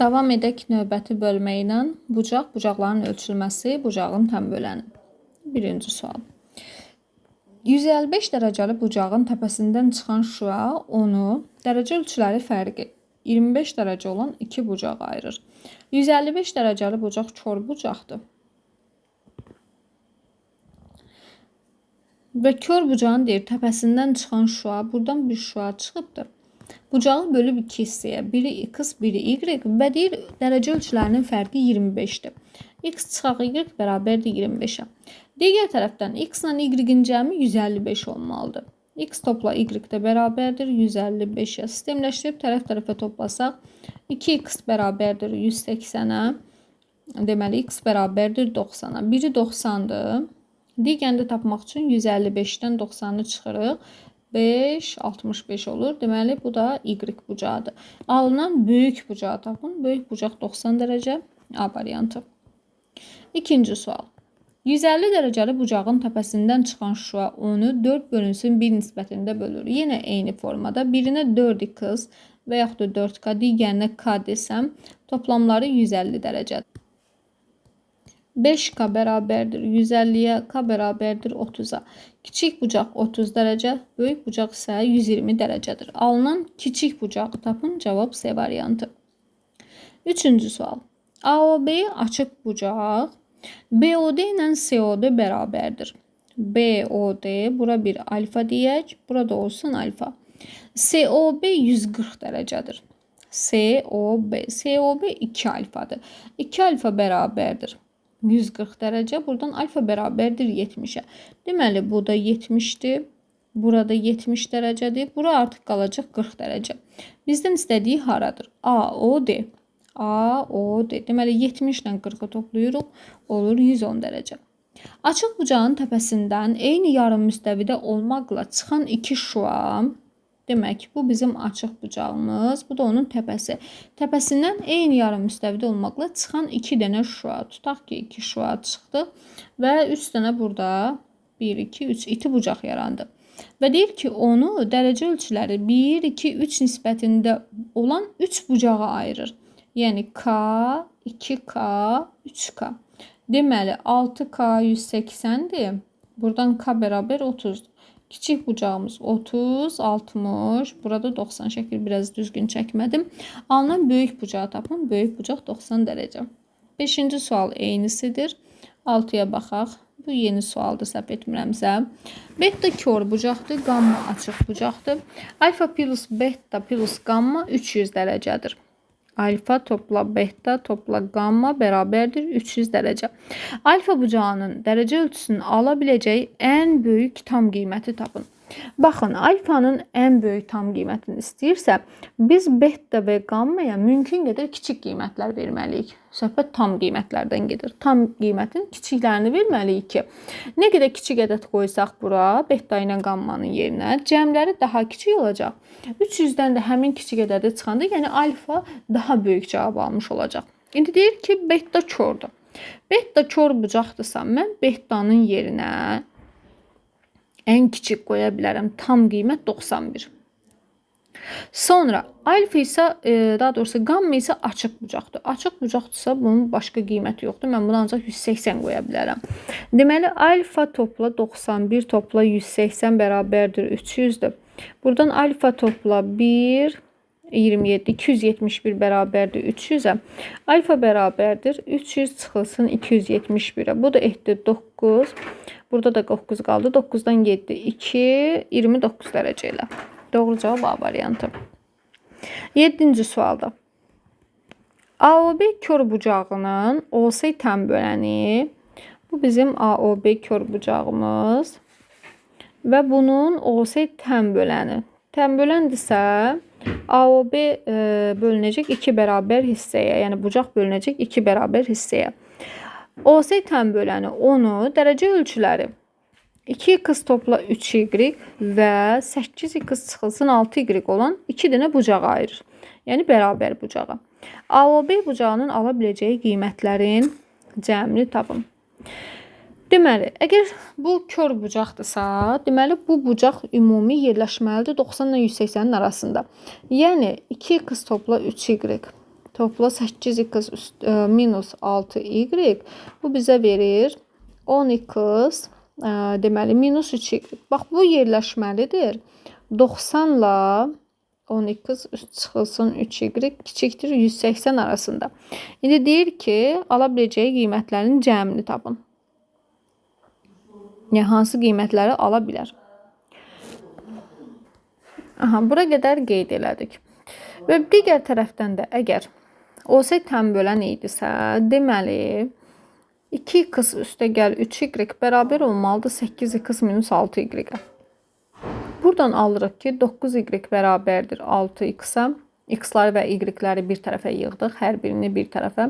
Davam edək növbəti bölmə ilə. Bucaq, bucaqların ölçülməsi, bucağın təm böləni. Birinci sual. 155 dərəcəli bucağın təpəsindən çıxan şüa onu dərəcə ölçüləri fərqi 25 dərəcə olan iki bucağa ayırır. 155 dərəcəli bucaq kor bucaqdır. Və kor bucağın deyir təpəsindən çıxan şüa, buradan bir şüa çıxıbdır. Bucağı bölüb iki hissəyə, biri x, biri y və deyir dərəcə ölçülərinin fərqi 25-dir. X çıxaq y bərabərdir 25-ə. Digər tərəfdən x ilə y-in cəmi 155 olmalıdır. X topla y də bərabərdir 155-ə. Sistemləşdirib tərəf-tərəfə toplasaq 2x bərabərdir 180-ə. Deməli x bərabərdir 90-a. Biri 90-dır. Digərini də tapmaq üçün 155-dən 90-ı çıxırıq. 5, 65 olur. Deməli, bu da y bucağıdır. Alınan böyük bucağı tapın. Böyük bucaq 90 dərəcə. A variantı. İkinci sual. 150 dərəcəli bucağın təpəsindən çıxan şüa onu 4 bölünsün 1 nisbətində bölür. Yenə eyni formada. Birinə 4x və yaxud da 4k, digərinə k desəm, toplamları 150 dərəcədir. 5K bərabərdir 150-yə, K bərabərdir 30-a. Kiçik bucaq 30 dərəcə, böyük bucaq isə 120 dərəcədir. Alınan kiçik bucağı tapın, cavab C variantı. Üçüncü sual. AOB açıq bucaq, BOD ilə COD bərabərdir. BOD, bura bir alfa deyək, burada olsun alfa. COB 140 dərəcədir. COB, COB 2 alfadır. 2 alfa bərabərdir 140 dərəcə. Buradan alfa bərabərdir 70-ə. Deməli, bu da 70-dir. Burada 70 dərəcədir. Bura artıq qalacaq 40 dərəcə. Bizdən istədiyi haradır? AOD. AOD. Deməli, 70 ilə 40-ı toplayırıq. Olur 110 dərəcə. Açıq bucağın təpəsindən eyni yarım müstəvidə olmaqla çıxan iki şüa, demək, bu bizim açıq bucağımız, bu da onun təpəsi. Təpəsindən eyni yarım müstəvidə olmaqla çıxan iki dənə şüa. Tutaq ki, 2 şüa çıxdı və 3 dənə burada 1, 2, 3 iti bucaq yarandı. Və deyir ki, onu dərəcə ölçüləri 1, 2, 3 nisbətində olan 3 bucağa ayırır. Yəni K, 2K, 3K. Deməli, 6K 180-dir. Buradan K bərabər 30-dur. Kiçik bucağımız 30, 60, burada 90. Şəkil biraz düzgün çəkmədim. Alınan böyük bucağı tapın. Böyük bucaq 90 dərəcə. Beşinci sual eynisidir. 6-ya baxaq. Bu yeni sualdır, səhv etmirəmsə. Beta kor bucaqdır, qamma açıq bucaqdır. Alfa plus beta plus qamma 300 dərəcədir. Alfa topla beta topla qamma bərabərdir 300 dərəcə. Alfa bucağının dərəcə ölçüsünün ala biləcəyi ən böyük tam qiyməti tapın. Baxın, alfanın ən böyük tam qiymətini istəyirsə, biz beta və qammaya mümkün qədər kiçik qiymətlər verməliyik. Söhbət tam qiymətlərdən gedir. Tam qiymətin kiçiklərini verməliyik ki, nə qədər kiçik ədəd qoysaq bura, beta ilə qammanın yerinə, cəmləri daha kiçik olacaq. 300-dən də həmin kiçik ədədi çıxanda, yəni alfa daha böyük cavab almış olacaq. İndi deyir ki, beta kordur. Beta kor bucaqdırsa, mən betanın yerinə ən kiçik qoya bilərəm. Tam qiymət 91. Sonra alfa isə, daha doğrusu qamma isə açıq bucaqdır. Açıq bucaqdırsa bunun başqa qiyməti yoxdur. Mən bunu ancaq 180 qoya bilərəm. Deməli, alfa topla 91 topla 180 bərabərdir 300-dür. Buradan alfa topla 1, 27, 271 bərabərdir 300-ə. Alfa bərabərdir 300 çıxılsın 271-ə. Bu da etdi 9. Burada da 9 qaldı. 9-dan 7, 2, 29 dərəcə ilə. Doğru cavab A variantı. 7-ci sualda. AOB kor bucağının OC təm böləni. Bu bizim AOB kor bucağımız. Və bunun OC təm böləni. Təm böləndirsə, AOB bölünəcək 2 bərabər hissəyə. Yəni bucaq bölünəcək 2 bərabər hissəyə. OC təm böləni onu dərəcə ölçüləri 2x topla 3y və 8x çıxılsın 6y olan 2 dənə bucağa ayırır. Yəni bərabər bucağa. AOB bucağının ala biləcəyi qiymətlərin cəmini tapın. Deməli, əgər bu kor bucaqdırsa, deməli bu bucaq ümumi yerləşməlidir 90 ilə 180-in arasında. Yəni 2x topla 3y Topla 8x minus 6y. Bu bizə verir 10x, deməli, minus 3y. Bax, bu yerləşməlidir. 90 ilə 10x çıxılsın 3y kiçikdir 180 arasında. İndi deyir ki, ala biləcəyi qiymətlərin cəmini tapın. Yəni, hansı qiymətləri ala bilər? Aha, bura qədər qeyd elədik. Və digər tərəfdən də əgər OC tən bölən idisə, deməli, 2x üstə gəl 3y bərabər olmalıdır 8x minus 6y-ə. Buradan alırıq ki, 9y bərabərdir 6x-a. X-ları və y-ləri bir tərəfə yığdıq, hər birini bir tərəfə.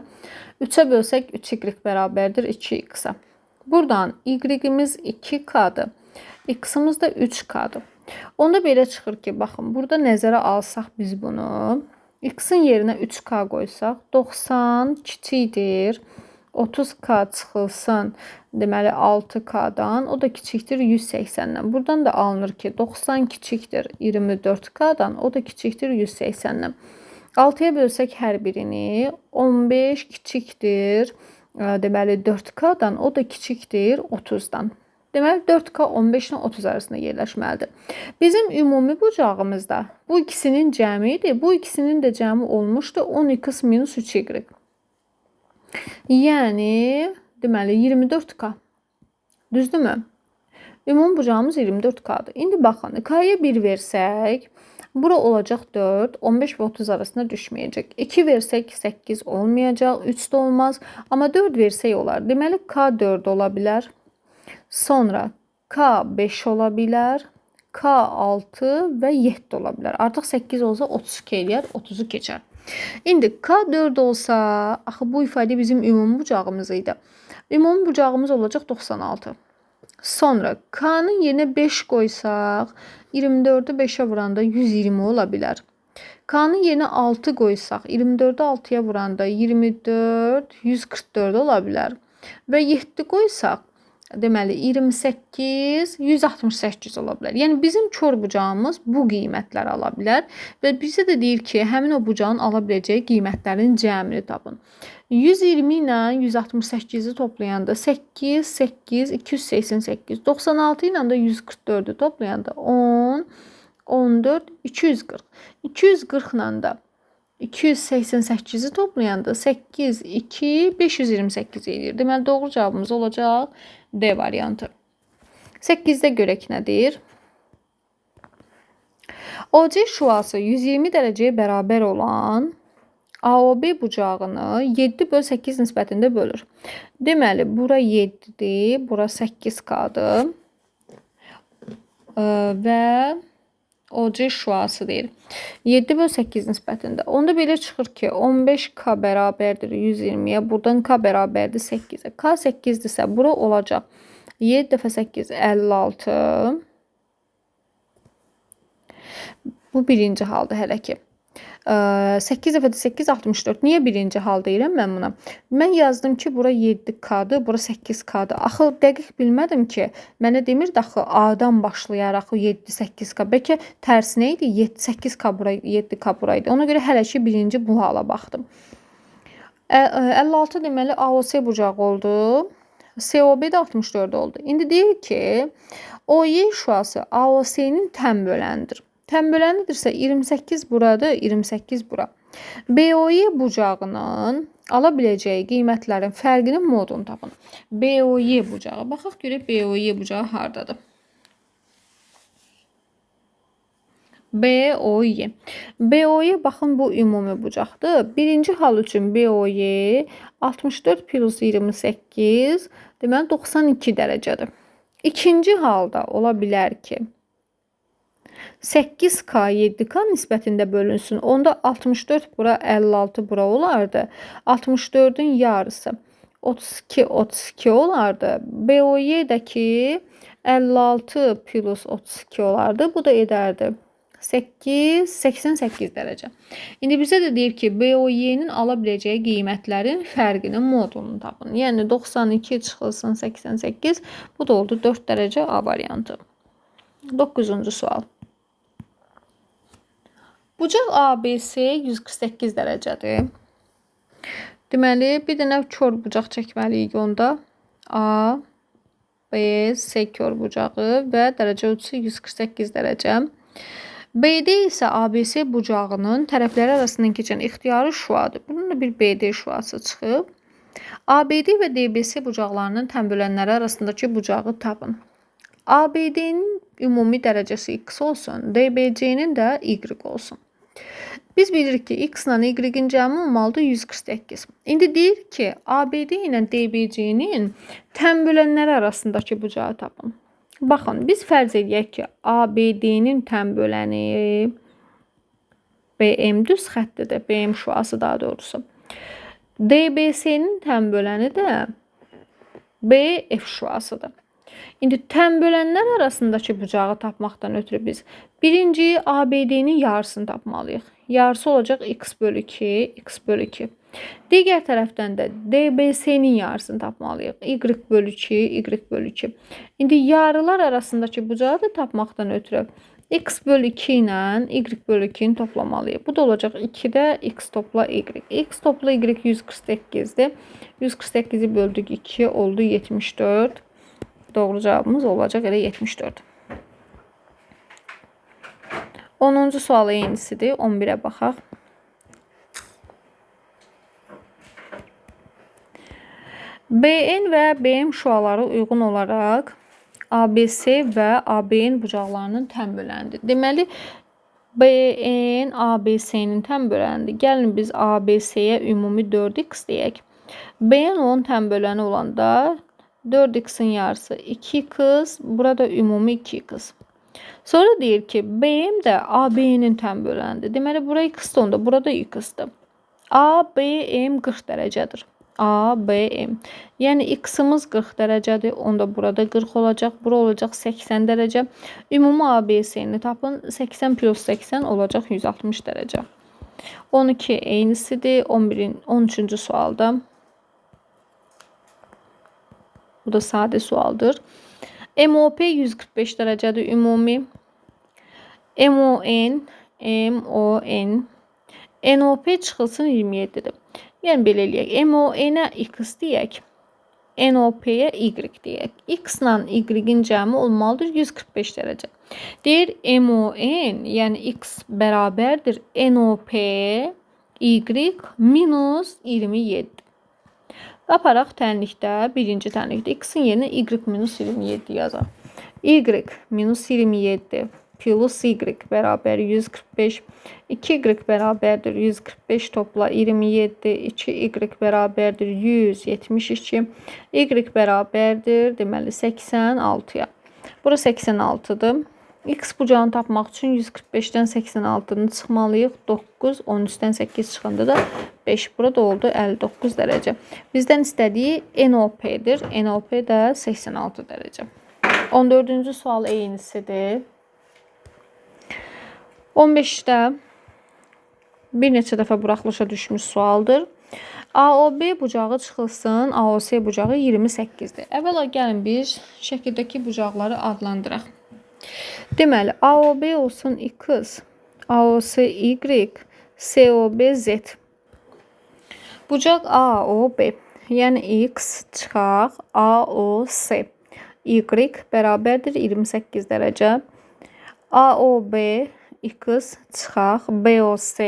3-ə bölsək 3y bərabərdir 2x-a. Buradan y-imiz 2k-dır, x-imiz də 3k-dır. Onda belə çıxır ki, baxın, burada nəzərə alsaq biz bunu, x-in yerinə 3k qoysaq, 90 kiçikdir, 30k çıxılsın, deməli 6k-dan, o da kiçikdir 180-dən. Buradan da alınır ki, 90 kiçikdir 24k-dan, o da kiçikdir 180-dən. 6-ya bölsək hər birini, 15 kiçikdir, deməli 4k-dan, o da kiçikdir 30-dan. Deməli, 4K 15 ilə 30 arasında yerləşməlidir. Bizim ümumi bucağımızda bu ikisinin cəmi idi. Bu ikisinin də cəmi olmuşdu 10x minus 3y. Yəni, deməli, 24K. Düzdürmü? Ümumi bucağımız 24K-dır. İndi baxın, K-ya 1 versək, bura olacaq 4, 15 və 30 arasında düşməyəcək. 2 versək 8 olmayacaq, 3 də olmaz. Amma 4 versək olar. Deməli, K 4 ola bilər. Sonra K 5 ola bilər, K 6 və 7 ola bilər. Artıq 8 olsa 32 eləyər, 30-u keçər. İndi K 4 olsa, axı bu ifadə bizim ümumi bucağımız idi. Ümumi bucağımız olacaq 96. Sonra K-nın yerinə 5 qoysaq, 24-ü 5-ə vuranda 120 ola bilər. K-nın yerinə 6 qoysaq, 24-ü 6-ya vuranda 24, 144 ola bilər. Və 7 qoysaq, deməli, 28, 168 ola bilər. Yəni, bizim kor bucağımız bu qiymətləri ala bilər və bizə də deyir ki, həmin o bucağın ala biləcəyi qiymətlərin cəmini tapın. 120 ilə 168-i toplayanda 8, 8, 288, 96 ilə də 144-ü toplayanda 10, 14, 240. 240 ilə də 288-i toplayanda 8, 2, 528 eləyir. Deməli, doğru cavabımız olacaq D variantı. 8-də görək nə deyir? OC şüası 120 dərəcəyə bərabər olan AOB bucağını 7/8 nisbətində bölür. Deməli, bura 7-dir, bura 8K-dır və OC şüası deyir. 7/8 nisbətində. Onda belə çıxır ki, 15K bərabərdir 120-yə. Buradan K bərabərdir 8-ə. K 8-dirsə, bura olacaq. 7 dəfə 8, 56. Bu birinci haldır hələ ki. 8 dəfə 8, 64. Niyə birinci hal deyirəm mən buna? Mən yazdım ki, bura 7K-dır, bura 8K-dır. Axı, dəqiq bilmədim ki, mənə demirdi axı A-dan başlayaraq 7, 8K. Bəlkə tərsinə idi, 7, 8K bura, 7K buraydı. Ona görə hələ ki, birinci bu hala baxdım. 56 deməli AOC bucağı oldu. COB də 64 oldu. İndi deyir ki, OY şüası AOC-nin tən bölənidir. Tən bölənidirsə 28 buradır, 28 bura. BOY bucağının ala biləcəyi qiymətlərin fərqinin modunu tapın. BOY bucağı. Baxaq görək BOY bucağı hardadır. BOY. BOY baxın bu ümumi bucaqdır. Birinci hal üçün BOY 64 plus 28 deməli 92 dərəcədir. İkinci halda ola bilər ki 8K 7K nisbətində bölünsün. Onda 64 bura 56 bura olardı. 64-ün yarısı 32 32 olardı. BOY-dəki 56 plus 32 olardı. Bu da edərdi 8, 88 dərəcə. İndi bizə də deyir ki, BOY-nin ala biləcəyi qiymətlərin fərqinin modulunu tapın. Yəni 92 çıxılsın 88. Bu da oldu 4 dərəcə A variantı. 9-cu sual. Bucaq ABC 148 dərəcədir. Deməli, bir dənə kor bucaq çəkməliyik onda. A, B, C kor bucağı və dərəcə ölçüsü 148 dərəcə. BD isə ABC bucağının tərəfləri arasından keçən ixtiyari şüadır. Bunun da bir BD şüası çıxıb. ABD və DBC bucaqlarının tən bölənləri arasındakı bucağı tapın. ABD-nin ümumi dərəcəsi x olsun, DBC-nin də y olsun. Biz bilirik ki, x ilə y-in cəmi olmalıdır 148. İndi deyir ki, ABD ilə DBC-nin tən bölənləri arasındakı bucağı tapın. Baxın, biz fərz eləyək ki, ABD-nin tən böləni BM düz xəttidir, BM şüası daha doğrusu. DBC-nin tən böləni də BF şüasıdır. İndi tən bölənlər arasındakı bucağı tapmaqdan ötürü biz birinci ABD-nin yarısını tapmalıyıq. Yarısı olacaq x bölü 2, x bölü 2. Digər tərəfdən də DBC-nin yarısını tapmalıyıq. Y bölü 2, y bölü 2. İndi yarılar arasındakı bucağı da tapmaqdan ötürü x bölü 2 ilə y bölü 2-ni toplamalıyıq. Bu da olacaq 2-də x topla y. X topla y 148-dir. 148-i böldük 2 oldu 74. Doğru cavabımız olacaq elə 74. 10-cu sual eynisidir. 11-ə baxaq. BN və BM şüaları uyğun olaraq ABC və ABN bucaqlarının tən bölənidir. Deməli, BN ABC-nin tən bölənidir. Gəlin biz ABC-yə ümumi 4x deyək. BN onun tən böləni olanda 4x-in yarısı 2x, burada ümumi 2x. Sonra deyir ki, BM də AB-nin tən bölənidir. Deməli, bura x-dir, onda burada x-dir. ABM 40 dərəcədir. ABM. Yəni, x-imiz 40 dərəcədir. Onda burada 40 olacaq. Bura olacaq 80 dərəcə. Ümumi ABC-ni tapın. 80 plus 80 olacaq 160 dərəcə. 12 eynisidir. 13-cü sualda. Bu da sadə sualdır. MOP 145 dərəcədir ümumi. MON, MON, NOP çıxılsın 27-dir. Yəni belə eləyək. MON-ə x deyək. NOP-yə y deyək. X ilə y-in cəmi olmalıdır 145 dərəcə. Deyir MON, yəni x bərabərdir NOP y minus 27. Aparaq tənlikdə, birinci tənlikdə x-in yerinə y minus 27 yazaq. Y minus 27 plus y bərabər 145. 2y bərabərdir 145 topla 27. 2y bərabərdir 172. Y bərabərdir, deməli 86-ya. Bura 86-dır. X bucağını tapmaq üçün 145-dən 86-nı çıxmalıyıq. 9, 13-dən 8 çıxanda da 5. Burada oldu 59 dərəcə. Bizdən istədiyi NOP-dir. NOP də 86 dərəcə. 14-cü sual eynisidir. 15-də bir neçə dəfə buraxılışa düşmüş sualdır. AOB bucağı çıxılsın, AOC bucağı 28-dir. Əvvəla gəlin biz şəkildəki bucaqları adlandıraq. Deməli, AOB olsun X, AOC Y, COB Z. Bucaq AOB, yəni X çıxaq AOC, Y bərabərdir 28 dərəcə. AOB X çıxaq BOC,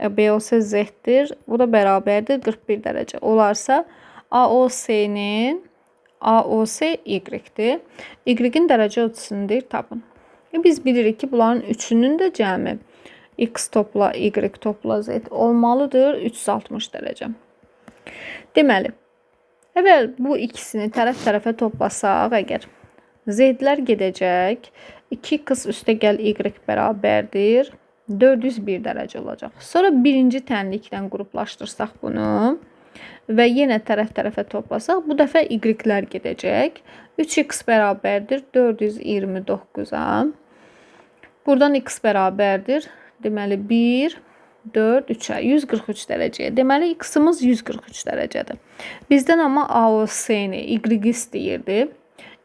BOC Z-dir. Bu da bərabərdir 41 dərəcə. Olarsa AOC-nin AOC Y-dir. Y-in dərəcə ölçüsünü deyir, tapın. Biz bilirik ki, bunların üçünün də cəmi X topla Y topla Z olmalıdır 360 dərəcə. Deməli, əvvəl bu ikisini tərəf-tərəfə toplasaq əgər Z-lər gedəcək, 2x üstə gəl Y bərabərdir 401 dərəcə olacaq. Sonra birinci tənliklə qruplaşdırsaq bunu və yenə tərəf-tərəfə toplasaq, bu dəfə Y-lər gedəcək. 3x bərabərdir 429-a. Buradan x bərabərdir. Deməli 1, 4, 3-ə, 143 dərəcəyə. Deməli x-imiz 143 dərəcədir. Bizdən amma AOC-ni, Y istəyirdi.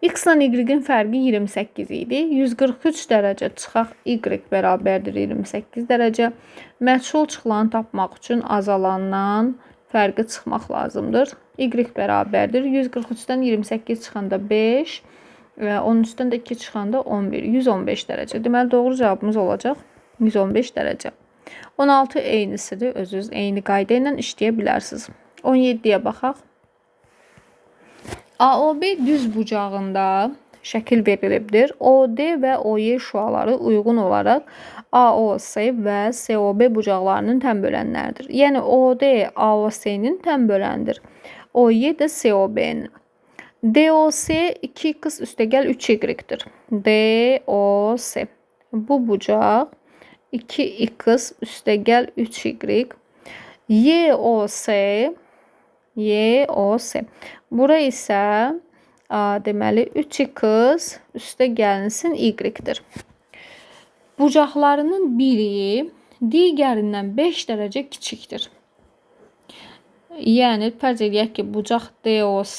X ilə Y-in fərqi 28 idi. 143 dərəcə çıxaq Y bərabərdir 28 dərəcə. Məchul çıxılanı tapmaq üçün azalandan fərqi çıxmaq lazımdır. Y bərabərdir. 143-dən 28 çıxanda 5, 13-dən də 2 çıxanda 11. 115 dərəcə. Deməli, doğru cavabımız olacaq 115 dərəcə. 16 eynisidir. Özünüz eyni qayda ilə işləyə bilərsiniz. 17-yə baxaq. AOB düz bucağında şəkil verilibdir. OD və OY şüaları uyğun olaraq AOS və SOB bucaqlarının tən bölənləridir. Yəni OD AOS-nin tən böləndir. OY də SOB-nin. DOS 2x üstəgəl 3y-dir. DOS. Bu bucaq 2x üstəgəl 3y. YOS YOS. Bura isə deməli 3x üstə gəlinsin y-dir. Bucaqlarının biri digərindən 5 dərəcə kiçikdir. Yəni fərz eləyək ki, bucaq DOS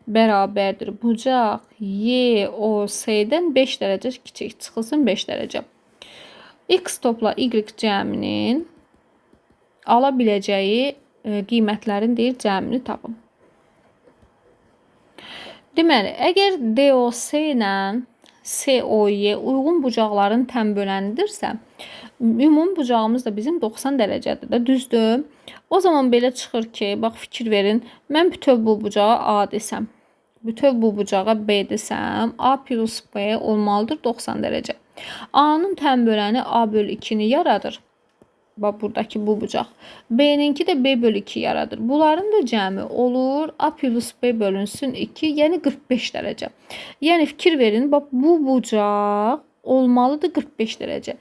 bərabərdir. Bucaq YOS-dən 5 dərəcə kiçik. Çıxılsın 5 dərəcə. X topla Y cəminin ala biləcəyi qiymətlərin deyir cəmini tapın. Deməli, əgər DOS ilə SOY uyğun bucaqların tən böləndirsə, ümumi bucağımız da bizim 90 dərəcədir də, düzdür? O zaman belə çıxır ki, bax fikir verin, mən bütöv bu bucağa A desəm, bütöv bu bucağa B desəm, A plus B olmalıdır 90 dərəcə. A-nın tən böləni A bölü 2-ni yaradır. Bax, buradakı bu bucaq. B-ninki də B bölü 2 yaradır. Bunların da cəmi olur A plus B bölünsün 2, yəni 45 dərəcə. Yəni fikir verin, bax bu bucaq olmalıdır 45 dərəcə.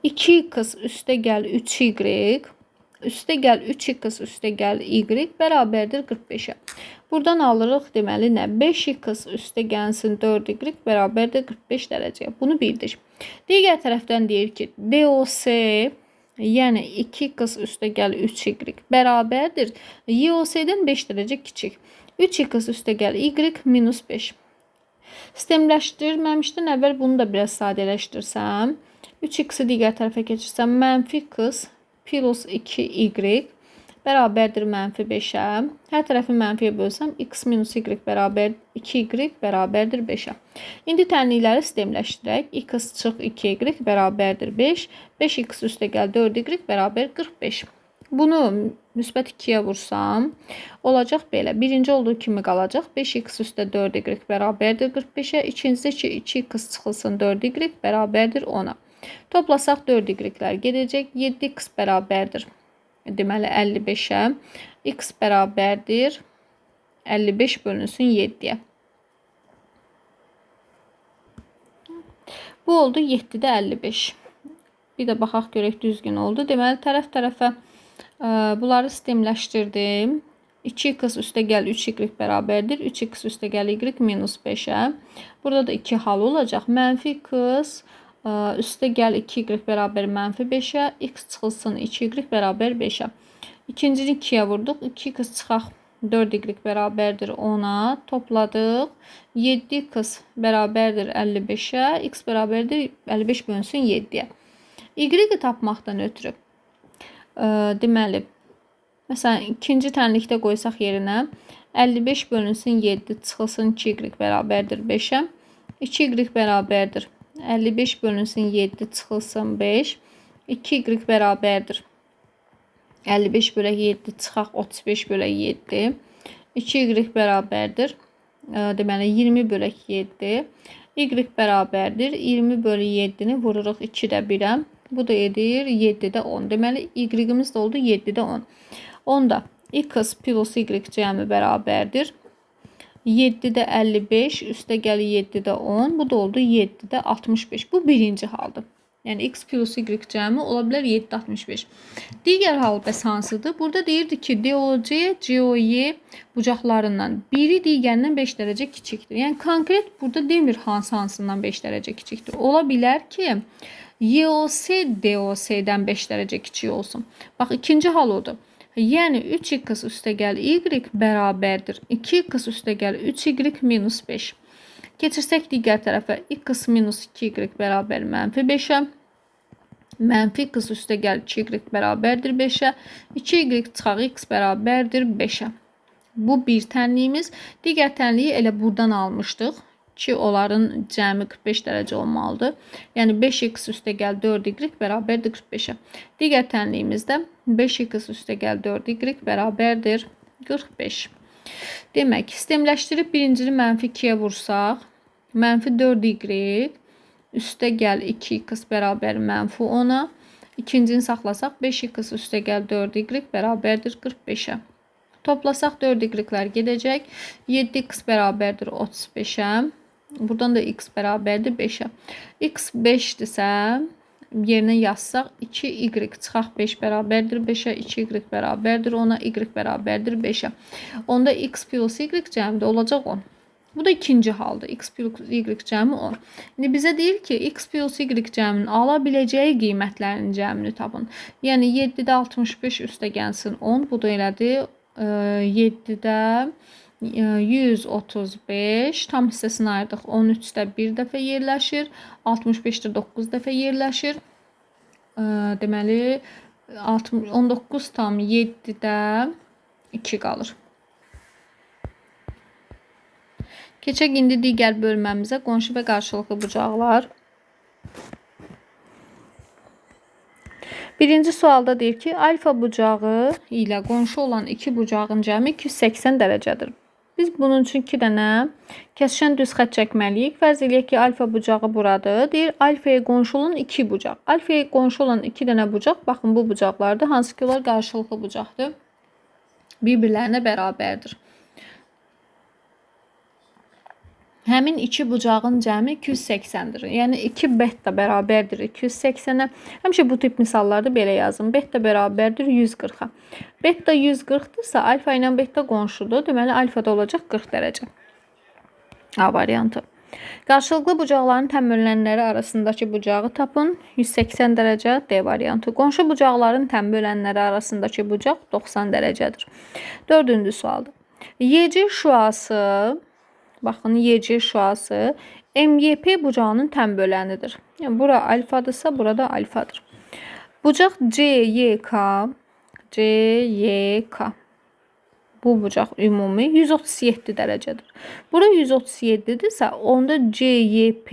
2x üstə gəl 3y, üstə gəl 3x üstə gəl y bərabərdir 45-ə. Buradan alırıq deməli nə? 5x üstə gəlsin 4y bərabərdir 45 dərəcəyə. Bunu bildik. Digər tərəfdən deyir ki, DOS, yəni 2x üstə gəl 3y bərabərdir YOS-dən 5 dərəcə kiçik. 3x üstə gəl y minus 5. Sistemləşdirməmişdən əvvəl bunu da biraz sadələşdirsəm, 3x-i digər tərəfə keçirsəm, mənfi x plus 2y bərabərdir mənfi 5-ə. Hər tərəfi mənfiyə bölsəm, x minus y bərabər 2y bərabərdir 5-ə. İndi tənlikləri sistemləşdirək. X çıx 2y bərabərdir 5. 5x üstə gəl 4y bərabər 45. Bunu müsbət 2-yə vursam, olacaq belə. Birinci olduğu kimi qalacaq. 5x üstə 4y bərabərdir 45-ə. İkincisi ki, 2x çıxılsın 4y bərabərdir 10-a. Toplasaq 4y-lər gedəcək. 7x bərabərdir. Deməli 55-ə. X bərabərdir 55 bölünsün 7-yə. Bu oldu 7-də 55. Bir də baxaq görək düzgün oldu. Deməli tərəf tərəfə bunları sistemləşdirdim. 2x üstə gəl 3y bərabərdir. 3x üstə gəl y minus 5-ə. Burada da 2 hal olacaq. Mənfi x üstə gəl 2y bərabər mənfi 5-ə. X çıxılsın 2y bərabər 5-ə. İkincini 2-yə vurduq. 2x çıxaq 4y bərabərdir 10-a. Topladıq. 7x bərabərdir 55-ə. X bərabərdir 55 bölünsün 7-yə. Y-i tapmaqdan ötürü. Deməli, məsələn, ikinci tənlikdə qoysaq yerinə 55 bölünsün 7 çıxılsın 2y bərabərdir 5-ə. 2y bərabərdir 55 bölünsün 7 çıxılsın 5. 2y bərabərdir 55 bölək 7 çıxaq 35 bölək 7. 2y bərabərdir deməli 20 bölək 7. Y bərabərdir 20 bölü 7-ni vururuq 2-də 1-ə. Bu da edir 7-də 10. Deməli y-imiz də oldu 7-də 10. Onda x plus y cəmi bərabərdir 7-də 55, üstə gəlir 7-də 10. Bu da oldu 7-də 65. Bu birinci haldır. Yəni x plus y cəmi ola bilər 7-də 65. Digər hal bəs hansıdır? Burada deyirdi ki, DOC, COY bucaqlarından biri digərindən 5 dərəcə kiçikdir. Yəni konkret burada demir hansı hansından 5 dərəcə kiçikdir. Ola bilər ki, YOS DOS-dən 5 dərəcə kiçik olsun. Bax, ikinci hal odur. Yəni 3x üstəgəl y bərabərdir 2x üstəgəl 3y minus 5. Keçirsək digər tərəfə x minus 2y bərabər mənfi 5-ə. Mənfi x üstəgəl 2y bərabərdir 5-ə. 2y çıxaq x bərabərdir 5-ə. Bu bir tənliyimiz. Digər tənliyi elə buradan almışdıq ki, onların cəmi 45 dərəcə olmalıdır. Yəni 5x üstəgəl 4y bərabərdir 45-ə. Digər tənliyimizdə 5x üstəgəl 4y bərabərdir 45. Demək, sistemləşdirib birincini mənfi 2-yə vursaq, mənfi 4y üstəgəl 2x bərabər mənfi 10-a. İkincini saxlasaq 5x üstəgəl 4y bərabərdir 45-ə. Toplasaq 4y-lər gedəcək. 7x bərabərdir 35-ə. Buradan da x bərabərdir 5-ə. X 5-dirsə, yerinə yazsaq 2y çıxaq 5 bərabərdir 5-ə, 2y bərabərdir 10-a, y bərabərdir 5-ə. Onda x plus y cəmi də olacaq 10. Bu da ikinci haldır. X plus y cəmi 10. İndi bizə deyir ki, x plus y cəminin ala biləcəyi qiymətlərin cəmini tapın. Yəni 7-də 65 üstə gəlsin 10. Bu da elədir. 7-də 135 tam hissəsini ayırdıq. 13-də bir dəfə yerləşir. 65-də 9 dəfə yerləşir. Deməli 19,7-də 2 qalır. Keçək indi digər bölməmizə, qonşu və qarşılıqlı bucaqlar. Birinci sualda deyir ki, alfa bucağı ilə qonşu olan iki bucağın cəmi 280 dərəcədir. Biz bunun üçün 2 dənə kəsişən düz xətt çəkməliyik. Fərz eləyək ki, alfa bucağı buradır. Deyir, alfaya qonşu olan 2 bucaq. Alfaya qonşu olan 2 dənə bucaq, baxın bu bucaqlardır. Hansı ki, onlar qarşılıqlı bucaqdır. Bir-birlərinə bərabərdir. Həmin iki bucağın cəmi 280-dir. Yəni 2 beta bərabərdir 280-ə. Həmişə bu tip misallarda belə yazın. Beta bərabərdir 140-a. Beta 140-dırsa alfa ilə beta qonşudur. Deməli alfa da olacaq 40 dərəcə. A variantı. Qarşılıqlı bucaqların təm bölənləri arasındakı bucağı tapın. 180 dərəcə D variantı. Qonşu bucaqların təm bölənləri arasındakı bucaq 90 dərəcədir. Dördüncü sualdır. YC şüası, baxın, YC şüası MYP bucağının təm bölənidir. Yəni, bura alfadırsa, burada alfadır. Bucaq CYK, CYK. Bu bucaq ümumi 137 dərəcədir. Bura 137-dirsə, onda CYP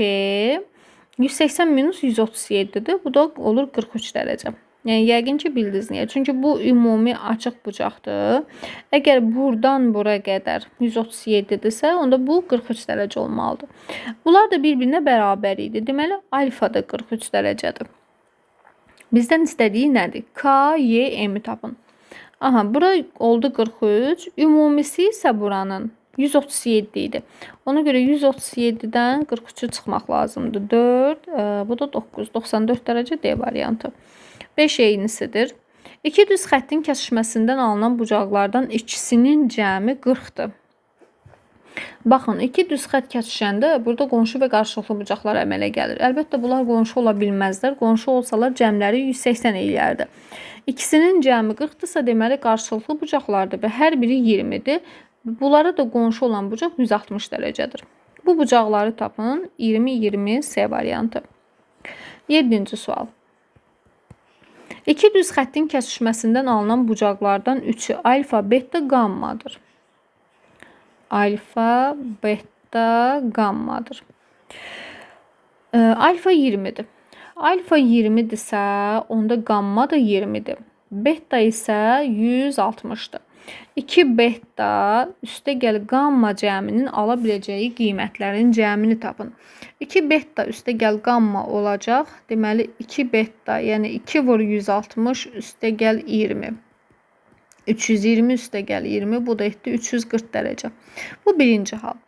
180 minus 137-dir. Bu da olur 43 dərəcə. Yəni, yəqin ki, bildiniz niyə. Çünki bu ümumi açıq bucaqdır. Əgər buradan bura qədər 137-dirsə, onda bu 43 dərəcə olmalıdır. Bunlar da bir-birinə bərabər idi. Deməli, alfa da 43 dərəcədir. Bizdən istədiyi nədir? K, Y, M-i tapın. Aha, bura oldu 43. Ümumisi isə buranın 137 idi. Ona görə 137-dən 43-ü çıxmaq lazımdır. 4, bu da 9. 94 dərəcə D variantı. 5 eynisidir. İki düz xəttin kəsişməsindən alınan bucaqlardan ikisinin cəmi 40-dır. Baxın, iki düz xətt kəsişəndə burada qonşu və qarşılıqlı bucaqlar əmələ gəlir. Əlbəttə, bunlar qonşu ola bilməzlər. Qonşu olsalar cəmləri 180 eləyərdi. İkisinin cəmi 40-dırsa, deməli qarşılıqlı bucaqlardır və hər biri 20-dir. Bunlara da qonşu olan bucaq 160 dərəcədir. Bu bucaqları tapın. 20-20 C variantı. 7-ci sual. İki düz xəttin kəsişməsindən alınan bucaqlardan üçü alfa, beta, gammadır. Alfa, beta, gammadır. Alfa 20-dir. Alfa 20-dirsə, onda gamma da 20-dir. Beta isə 160-dır. 2 beta üstə gəl gamma cəminin ala biləcəyi qiymətlərin cəmini tapın. 2 beta üstə gəl gamma olacaq. Deməli 2 beta, yəni 2 vur 160 üstə gəl 20. 320 üstə gəl 20, bu da etdi 340 dərəcə. Bu birinci hal.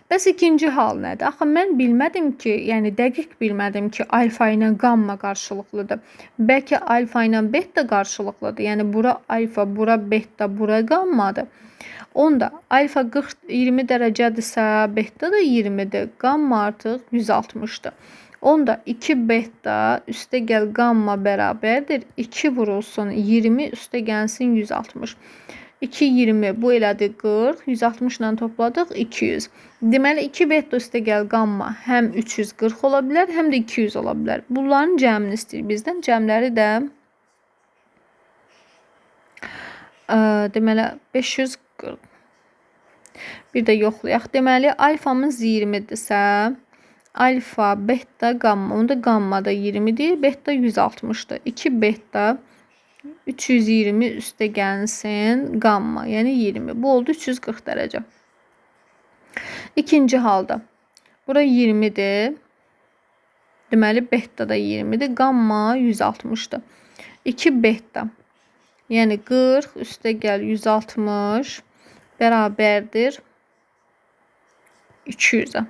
Bəs ikinci hal nədir? Axı mən bilmədim ki, yəni dəqiq bilmədim ki, alfa ilə gamma qarşılıqlıdır. Bəlkə alfa ilə beta qarşılıqlıdır. Yəni bura alfa, bura beta, bura gammadır. Onda alfa 40 20 dərəcədirsə, beta da 20-dir. Gamma artıq 160-dır. Onda 2 beta üstə gəl qamma bərabərdir. 2 vurulsun 20 üstə gəlsin 160. 2, 20 bu elədi 40. 160 ilə topladıq 200. Deməli 2 beta üstə gəl qamma həm 340 ola bilər, həm də 200 ola bilər. Bunların cəmini istəyir bizdən. Cəmləri də deməli 540. Bir də yoxlayaq. Deməli alfamız 20-dirsə, alfa, beta, qamma. Onda qamma da 20-dir, beta 160-dır. 2 beta 320 üstə gəlsin qamma, yəni 20. Bu oldu 340 dərəcə. İkinci halda bura 20-dir. Deməli beta da 20-dir, qamma 160-dır. 2 beta, yəni 40 üstə gəl 160 bərabərdir 200-ə.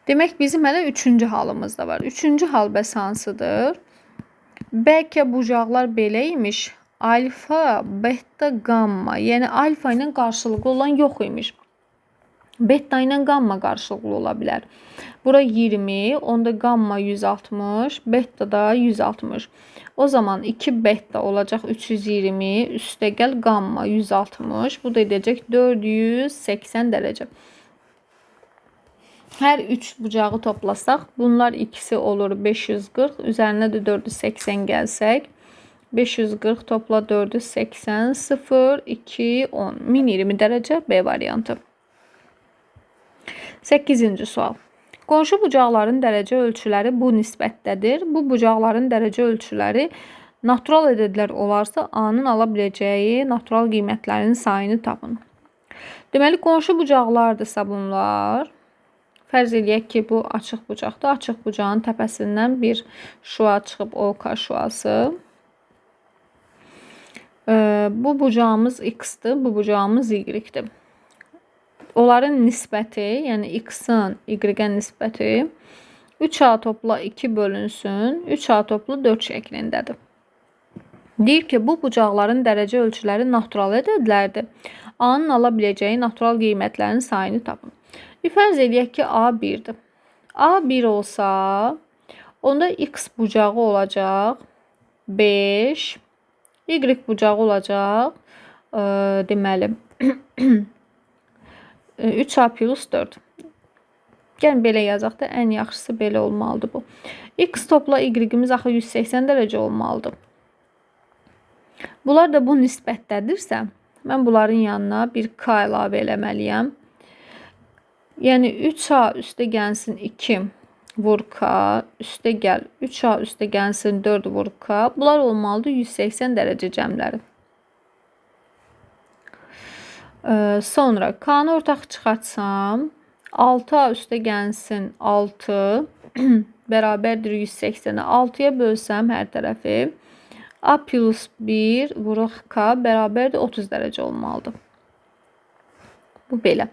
Demək bizim hələ üçüncü halımız da var. Üçüncü hal bəs hansıdır? Bəlkə bucaqlar belə imiş. Alfa, beta, qamma. Yəni alfa ilə qarşılıqlı olan yox imiş. Beta ilə qamma qarşılıqlı ola bilər. Bura 20, onda qamma 160, beta da 160. O zaman 2 beta olacaq 320, üstə gəl qamma 160. Bu da edəcək 480 dərəcə. Hər üç bucağı toplasaq, bunlar ikisi olur 540, üzərinə də 480 gəlsək, 540 topla 480, 0, 2, 10, 1020 dərəcə B variantı. 8-ci sual. Qonşu bucaqların dərəcə ölçüləri bu nisbətdədir. Bu bucaqların dərəcə ölçüləri natural ədədlər olarsa, A-nın ala biləcəyi natural qiymətlərin sayını tapın. Deməli, qonşu bucaqlardırsa bunlar, fərz eləyək ki, bu açıq bucaqdır. Açıq bucağın təpəsindən bir şua çıxıb, OK şuası. Bu bucağımız X-dir, bu bucağımız Y-dir. Onların nisbəti, yəni X-in Y-ə nisbəti 3A topla 2 bölünsün, 3A topla 4 şəklindədir. Deyir ki, bu bucaqların dərəcə ölçüləri natural ədədlərdir. A-nın ala biləcəyi natural qiymətlərin sayını tapın. Fərz eləyək ki, A 1-dir. A 1 olsa, onda X bucağı olacaq 5, Y bucağı olacaq, deməli, 3A plus 4. Gəlin belə yazaq da, ən yaxşısı belə olmalıdır bu. X topla Y-imiz axı 180 dərəcə olmalıdır. Bunlar da bu nisbətdədirsə, mən bunların yanına bir K əlavə eləməliyəm. Yəni 3A üstə gəlsin 2 vur K, üstə gəl 3A üstə gəlsin 4 vur K. Bunlar olmalıdır 180 dərəcə cəmləri. Sonra K-nı ortaq çıxartsam, 6A üstə gəlsin 6 bərabərdir 180-ə. 6-ya bölsəm hər tərəfi, A plus 1 vuruq K bərabərdir 30 dərəcə olmalıdır. Bu belə.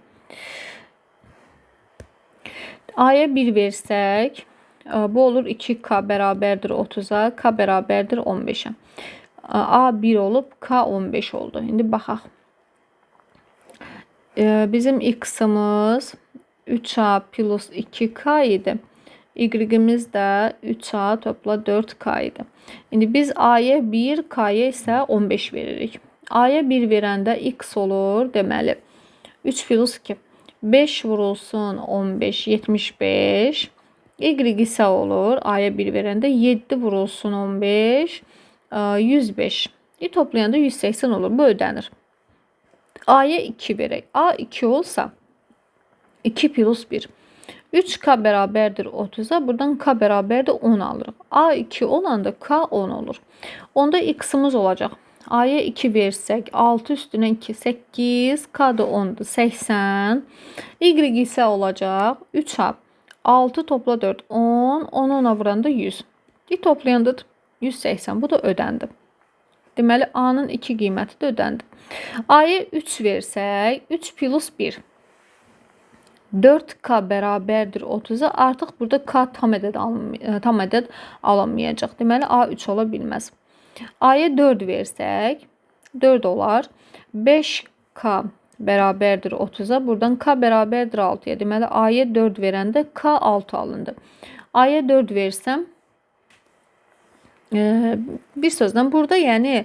A-ya 1 versək, bu olur 2K bərabərdir 30-a, K bərabərdir 15-ə. A 1 olub, K 15 oldu. İndi baxaq. Bizim X-imiz 3A plus 2K idi. Y-imiz də 3A topla 4K idi. İndi biz A-ya 1, K-ya isə 15 veririk. A-ya 1 verəndə X olur, deməli 3 plus 2. 5 vurulsun 15, 75. Y isə olur, A-ya 1 verəndə 7 vurulsun 15, 105. Toplayanda 180 olur, bu ödənir. A-ya 2 verək. A 2 olsa 2 plus 1. 3K bərabərdir 30-a. Buradan K bərabərdir 10 alırıq. A 2 olanda K 10 olur. Onda X-imiz olacaq. A-ya 2 versək 6 üstünə 2, 8, K da 10-dur, 80. Y isə olacaq 3A. 6 topla 4, 10. 10-u 10-a vuranda 100. Toplayanda 180. Bu da ödəndi. Deməli, A-nın 2 qiyməti də ödəndi. A-ya 3 versək, 3 plus 1. 4K bərabərdir 30-a. Artıq burada K tam ədəd alınmayacaq. Deməli, A 3 ola bilməz. A-ya 4 versək, 4 olar. 5K bərabərdir 30-a. Buradan K bərabərdir 6-ya. Deməli, A-ya 4 verəndə K 6 alındı. A-ya 4 versəm, bir sözlə burada, yəni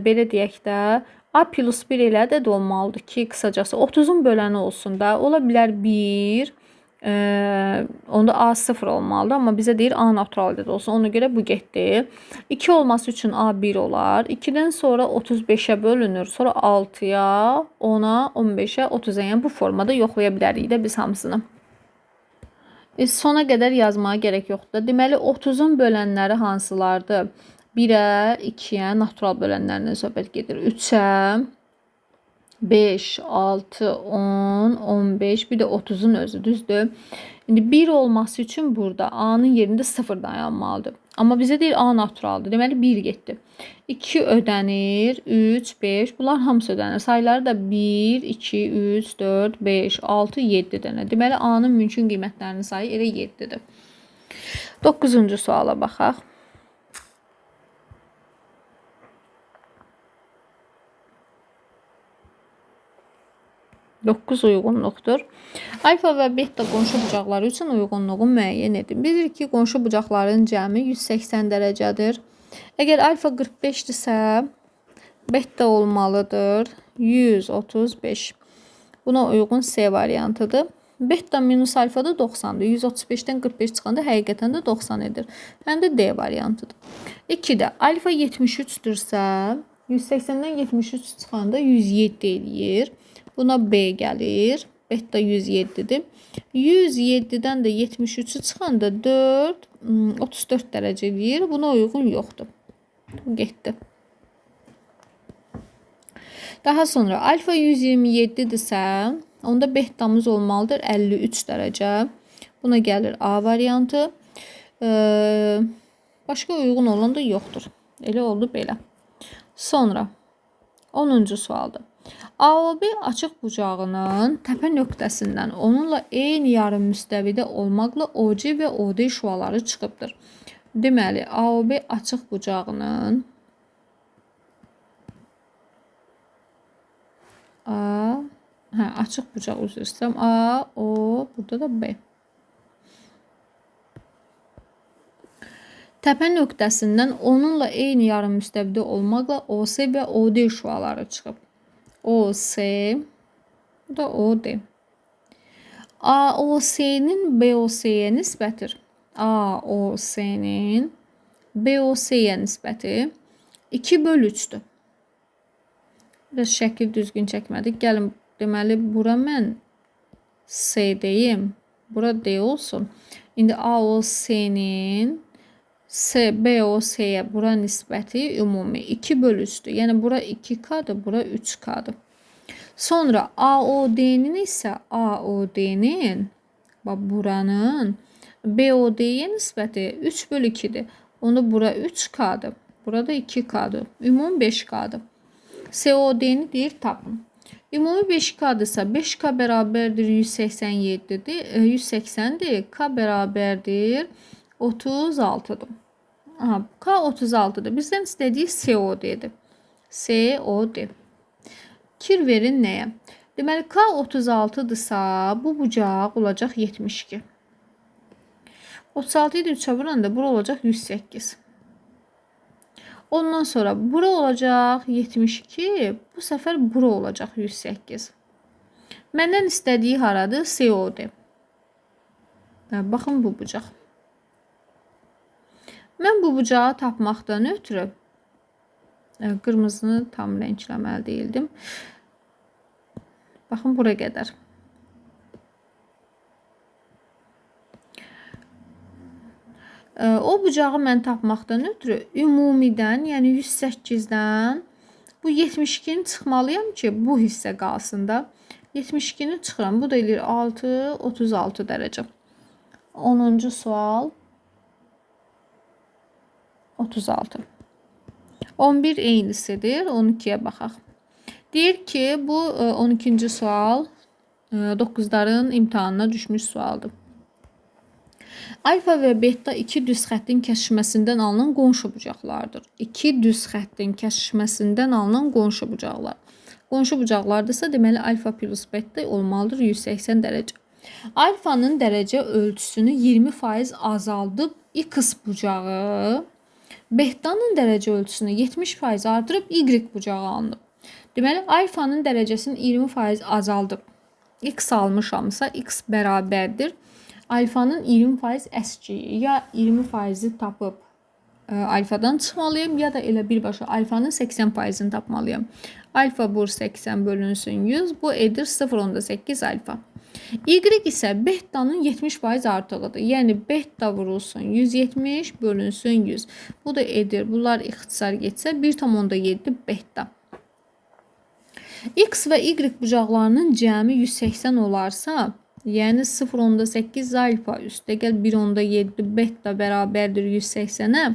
belə deyək də, A plus 1 elə ədəd olmalıdır ki, qısacası 30-un böləni olsun da. Ola bilər 1, onda A 0 olmalıdır. Amma bizə deyir A natural ədəd olsun. Ona görə bu getdi. 2 olması üçün A 1 olar. 2-dən sonra 35-ə bölünür. Sonra 6-ya, 10-a, 15-ə, 30-a. Yəni bu formada yoxlaya bilərik də biz hamısını. Sona qədər yazmağa gərək yoxdur. Deməli, 30-un bölənləri hansılardır? 1-ə, 2-yə natural bölənlərindən söhbət gedir. 3-ə, 5, 6, 10, 15, bir də 30-un özü, düzdür? İndi 1 olması üçün burada A-nın yerində 0 dayanmalıdır. Amma bizə deyir A naturaldır. Deməli, 1 getdi. 2 ödənir, 3, 5, bunlar hamısı ödənir. Sayları da 1, 2, 3, 4, 5, 6, 7 dənə. Deməli, A-nın mümkün qiymətlərinin sayı elə 7-dir. 9-cu suala baxaq. 9 uyğunluqdur. Alfa və beta qonşu bucaqları üçün uyğunluğu müəyyən edin. Bilirik ki, qonşu bucaqların cəmi 180 dərəcədir. Əgər alfa 45-dirsə, beta olmalıdır 135. Buna uyğun C variantıdır. Beta minus alfa da 90-dır. 135-dən 45 çıxanda həqiqətən də 90 edir. Həm də D variantıdır. 2-də alfa 73-dürsə, 180-dən 73 çıxanda 107 eləyir. Buna B gəlir. Beta 107-dir. 107-dən də 73-ü çıxanda 4, 34 dərəcə eləyir. Buna uyğun yoxdur. Bu getdi. Daha sonra alfa 127-dirsə, onda betamız olmalıdır 53 dərəcə. Buna gəlir A variantı. Başqa uyğun olan da yoxdur. Elə oldu belə. Sonra 10-cu sualdır. AOB açıq bucağının təpə nöqtəsindən onunla eyni yarım müstəvidə olmaqla OC və OD şüaları çıxıbdır. Deməli, AOB açıq bucağının açıq bucaq üzr istəyirəm. A, O, burada da B. Təpə nöqtəsindən onunla eyni yarım müstəvidə olmaqla OC və OD şüaları çıxıb. OC, bu da OD. AOC-nin BOC-yə nisbətidir. AOC-nin BOC-yə nisbəti 2/3-dür. Biraz şəkil düzgün çəkmədik. Gəlin, deməli, bura mən C deyim. Bura D olsun. İndi AOC-nin BOC-yə bura nisbəti ümumi 2/3-dür. Yəni, bura 2K-dır, bura 3K-dır. Sonra AOD-nin isə AOD-nin, bax buranın BOD-yə nisbəti 3/2-dir. Onda bura 3K-dır, burada 2K-dır. Ümumi 5K-dır. COD-ni deyir tapın. Ümumi 5K-dırsa 5K bərabərdir 187-dir, 180-dir, K bərabərdir 36-dır. Aha, K 36-dır. Bizdən istədiyi COD-dir. COD. Kir verin nəyə? Deməli, K 36-dırsa, bu bucaq olacaq 72. 36 idi 3-ə vuranda bura olacaq 108. Ondan sonra bura olacaq 72, bu səfər bura olacaq 108. Məndən istədiyi haradır? COD. Baxın bu bucaq. Mən bu bucağı tapmaqdan ötürü qırmızını tam rəngləməli deyildim. Baxın bura qədər. O bucağı mən tapmaqdan ötürü ümumidən, yəni 108-dən bu 72-ni çıxmalıyam ki, bu hissə qalsın da. 72-ni çıxıram. Bu da eləyir 6, 36 dərəcə. 10-cu sual 36. 11 eynisidir. 12-yə baxaq. Deyir ki, bu 12-ci sual 9-ların imtahanına düşmüş sualdır. Alfa və beta iki düz xəttin kəsişməsindən alınan qonşu bucaqlardır. İki düz xəttin kəsişməsindən alınan qonşu bucaqlar. Qonşu bucaqlardırsa, deməli alfa plus beta olmalıdır 180 dərəcə. Alfanın dərəcə ölçüsünü 20% azaldıb x bucağı, betanın dərəcə ölçüsünü 70% artırıb y bucağı alınıb. Deməli, alfanın dərəcəsini 20% azaldıb x almışamsa, x bərabərdir alfanın 20% əskiyi. Ya 20%-i tapıb alfadan çıxmalıyam, ya da elə birbaşa alfanın 80%-ni tapmalıyam. Alfa vur 80 bölünsün 100, bu edir 0,8 alfa. Y isə betanın 70% artığıdır. Yəni beta vurulsun 170 bölünsün 100. Bu da edir. Bunlar ixtisar getsə 1,7 beta. X və Y bucaqlarının cəmi 180 olarsa, yəni 0,8 alfa üstəgəl 1,7 beta bərabərdir 180-ə.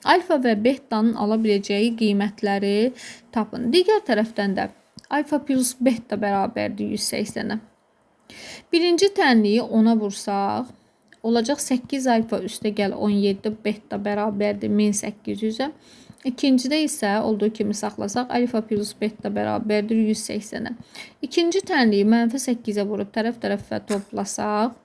Alfa və betanın ala biləcəyi qiymətləri tapın. Digər tərəfdən də alfa plus beta bərabərdir 180-ə. Birinci tənliyi 10-a vursaq, olacaq 8 alfa üstəgəl 17 beta bərabərdir 1800-ə. İkincidə isə olduğu kimi saxlasaq, alfa plus beta bərabərdir 180-ə. İkinci tənliyi mənfi 8-ə vurub tərəf-tərəfə toplasaq,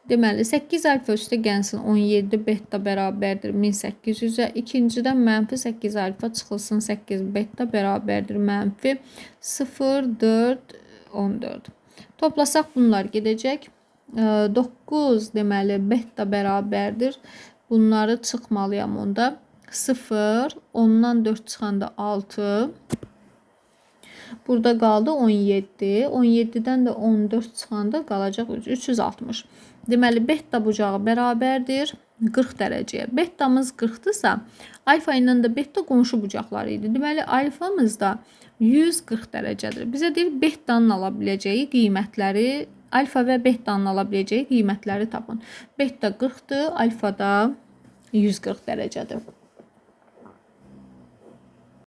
deməli 8 alfa üstə gəlsin 17 beta bərabərdir 1800-ə. İkincidən mənfi 8 alfa çıxılsın 8 beta bərabərdir mənfi 0, 4, 14. Toplasaq bunlar gedəcək. 9 deməli beta bərabərdir. Bunları çıxmalıyam onda. 0, 10-dan 4 çıxanda 6. Burada qaldı 17. 17-dən də 14 çıxanda qalacaq 360. Deməli, beta bucağı bərabərdir 40 dərəcəyə. Betamız 40-dırsa, alfa ilə də beta qonşu bucaqları idi. Deməli, alfamız da 140 dərəcədir. Bizə deyir, betanın ala biləcəyi qiymətləri, alfa və betanın ala biləcəyi qiymətləri tapın. Beta 40-dır, alfa da 140 dərəcədir.